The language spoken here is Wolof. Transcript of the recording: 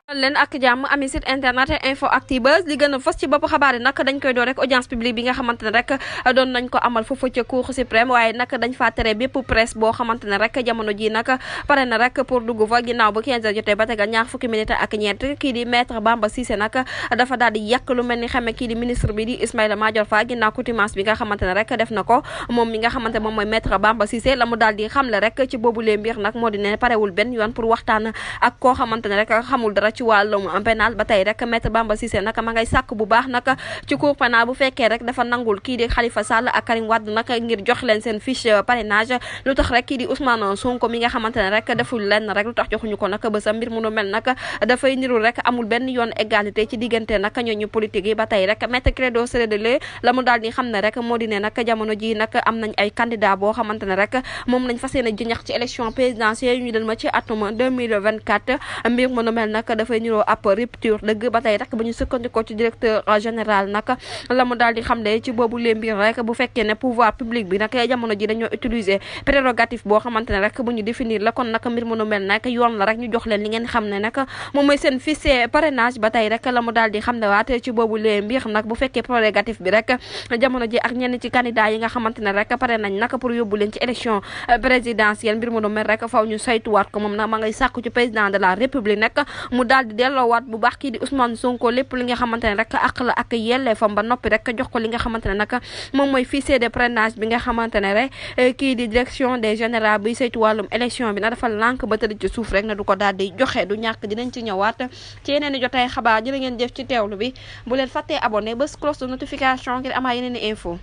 leen ak jàmm ami site internet info Actubuzz li gën a fës ci bopp xabaar yi nag dañ koy door rek audience publique bi nga xamante ne rek doon nañ ko amal foofu ca cour suprême waaye nag dañ faa tere bépp presse boo xamante ne rek jamono ji nag pare na rek pour dugg fa ginnaaw bu 15 heures jotee ba tegal ñaar fukki minutes ak ñeent kii di maître Bamba Cissé nag dafa daal di yàq lu mel ni xame kii di ministre bi di Ismaïla Madior Fall ginnaaw contumace bi nga xamante ne rek def na ko moom mi nga xamante moom mooy maître Bamba Cissé la mu daal di xamle rek ci boobu lee mbir nag moo di ne parewul benn yoon pour waxtaan ak koo xamante ne rek xamul dara ci wàllum pénal ba tey rek maître Bamba Cissé nag ma ngay sàkk bu baax nag ci cour pénal bu fekkee rek dafa nangul kii di Khalifa Sall ak Karim Wade nag ngir jox leen seen fiche parrainage lu tax rek kii di Ousmane Sonko mi nga xamante ne rek deful lenn rek lu tax joxuñu ko nag ba sa mbir mu nu mel nag dafay niru rek amul benn yoon égalité ci diggante nag ñooñu politique yi ba tey rek maître Clédor Ciré Ly la mu daal di xam ne rek moo di ne nag jamono ji nag am nañ ay candidat boo xamante ne rek moom lañ fas yéene jëñax ci élection présidentielle ñu del ma ci atum 2024 mbir mu nu mel nag dafay niroo ab rupture dëgg ba tey rek ba ñu sukkandikoo ci directeur général nag la mu daal di xam ne ci boobu lee mbir rek bu fekkee ne pouvoir public bi nag jamono ji dañoo utiliser prérogative boo xamante ne rek bu ñu définir la kon nag mbir mu nu mel nag yoon la rek ñu jox leen li ngeen xam ne nag moom mooy seen fiche parrainage ba tey rek la mu daal di xam ne waat ci boobu lee mbir nag bu fekkee prérogative bi rek jamono ji ak ñenn ci candidat yi nga xamante ne rek pare nañ nag pour yóbbu leen ci élection présidentielle mbir mu nu mel rek faw ñu saytuwaat ko moom nag ma ngay sàkku ci président de la république nag mu daal di delloowaat bu baax kii di Ousmane Sonko lépp li nga xamante ne rek ak la ak yelleefam ba noppi rek jox ko li nga xamante ne nag moom mooy fichier de parrainage bi nga xamante ne rek kii di direction des généraux bi saytu wàllum élection bi na dafa lànk ba tëdd ci suuf rek na du ko daal di joxe du ñàkk dinañ ci ñëwaat ci yeneen i jotaay xabaar jërë ngeen jëf ci teewlu bi bu leen fàttee abonné bés cloche de notification ngir amaa yeneen i info